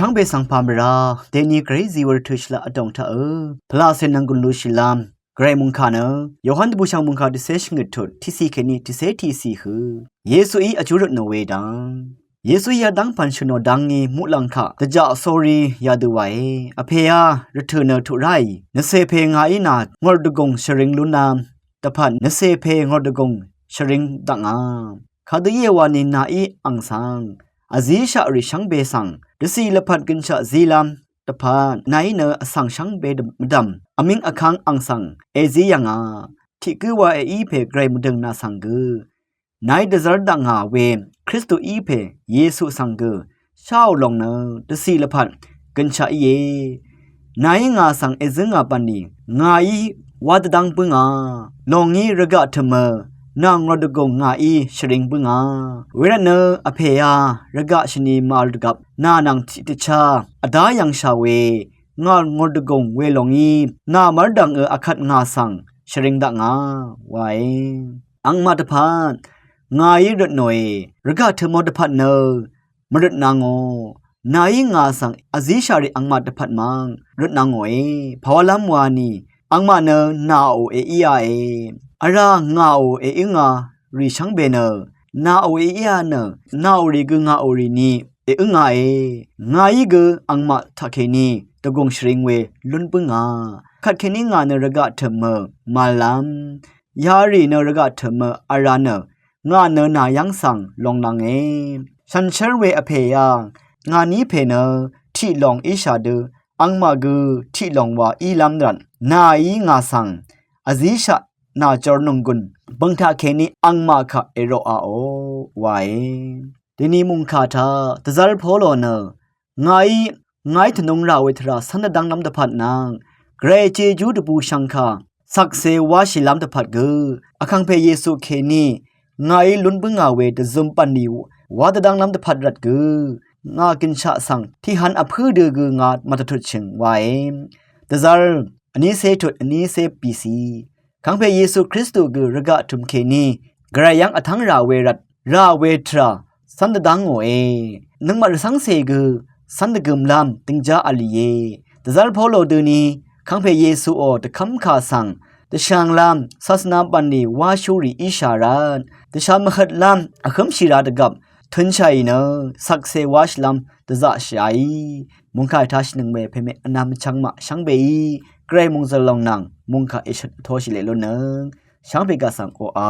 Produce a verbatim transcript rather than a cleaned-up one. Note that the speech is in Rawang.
Shvngbe svng pà mvrá deni gvray zí wur tø̀ shvlaq vdòng taq ø pvlaqse nvng gùn lú shvlám gvray mungkà nø Yohan dvbùshv̀ng mungkà tiqsé shvngøt tut tiqsí kèní tiqsé tiqsí hø Yesuí vjú røtnò we dvng Yesuí yadv́ng pv̀n shø̀nò dvngí muqlàng kaq dvjaq sórí yadø wàe. Vpèá rvtø̀ nø tuq ráì nvcè pè ngàí nà ngòrdvgùng shvring lúnvm dvpvt nvcè pè ngòrdvgùng shvring dvngà. Kadø íe wani nàí àng svng vzíshaqrì shvngbe svng dvcì lvpat gønshaq zílv́m dvpvt nàí nø vsvng shvngbe mvdv̀m vmíng vkv́ng àng svng èzí yv̀ngà. Tiq gǿ wa èí pè gvray mvdø̀ng nà svng gø nàí dvzv́r dvngà we Kristu í pè Yesu svng gø sháò lòng nø dvcì lvpat gønshaq íe. Nàí ngà svng èzǿngà bv̀nlì ngàí wá dvdv́ng bǿngà. Lòngí rvgaq tø̀mø nà ngòrdvgùng ngàí shvring bǿngà. Wervtnø vpèá rvgaq shvni màvl dvgvp nà nvng tiqdvchá vdá yv̀ngshà we ngà ngòrdvgùng we lòngí nà mv́rdv̀ngø akvt ngà svng shvring dvngà wae. Àngmaq dvpvt ngàí røtnòe. Rvgaq tø̀mò dvpvt nø mvrøtnvngò. Nàí ngà svng vzíshaqrì àngmaq dvpvt mvng røtnvngòe. Pàwálv́m wani àngmaq nø nàò èíāe. Vrá ngàò èíngā rì shvngbe nø nàò èíā nø nàò rì gø ngàò rì ni èǿngāe. Ngàí gø àngmaq taqkèní dvgùng shvring we lún bǿngà. Kvtkèní ngà nø rvgaq tø̀mø màvllv́m yarì nø rvgaq tø̀mø vrá nø ngà nø nà yv́ng svng longnvnge. Shànshér we vpèá ngàní pè nø tiq lòng íshà dø àngmaq gø tiq lòng wa ílv́m rvt nàí ngà svng vzíshaq nà jórnònggùn bø̀ng taqkèní àngmaq kaq èroqāò wae. Dini mungkà taq dvzv́r Polo nø ngàí ngàí tvnung rà we tvrà cv́n dvdv́nglv́m dvpvt nvng gvray jejú dvbùshv̀ngkà shvkse wáshìlv́m dvpvt gø vkàngpè Yesu kèní ngàí lún bǿngà we dvzøm bv̀nlì wá dvdv́nglv́m dvpvt rvt gø ngà gønshaq svng tiqhvn vpǿ dø gø ngà màdvtutshø̀ng wae. Dvzv́r vnícé tut vnícé bìcì. Kàngpè Yesu Kristu gø rvgaq tø̀m kèní gvray yv́ng vtv́ng rà we rvt rà we tvrà cv́n dvdv́ngòe. Nøngmaq rvcv́ngcè gø cv́n dvgø̀mlv́m døngjá v̄l lìe. Dvzv́r Polo døni kàngpè Yesuò dvkv́mkà svng dvshvnglv́m sasvna bv̀nlì wáshúrì íshà rvt dvsha mvhøtlv́m vhǿmshì rā dvgvp tø̄nshàì nø shvkse wáshìlv́m dvzaqshìáí. Mungkà ètashìnøng we pèmeq vnvm vchvng maq shvngbeí gvray mòngzø̀l lòng nvng mungkà èshøt vtoshì leq lúnnøng shvngbe gaq svng oqà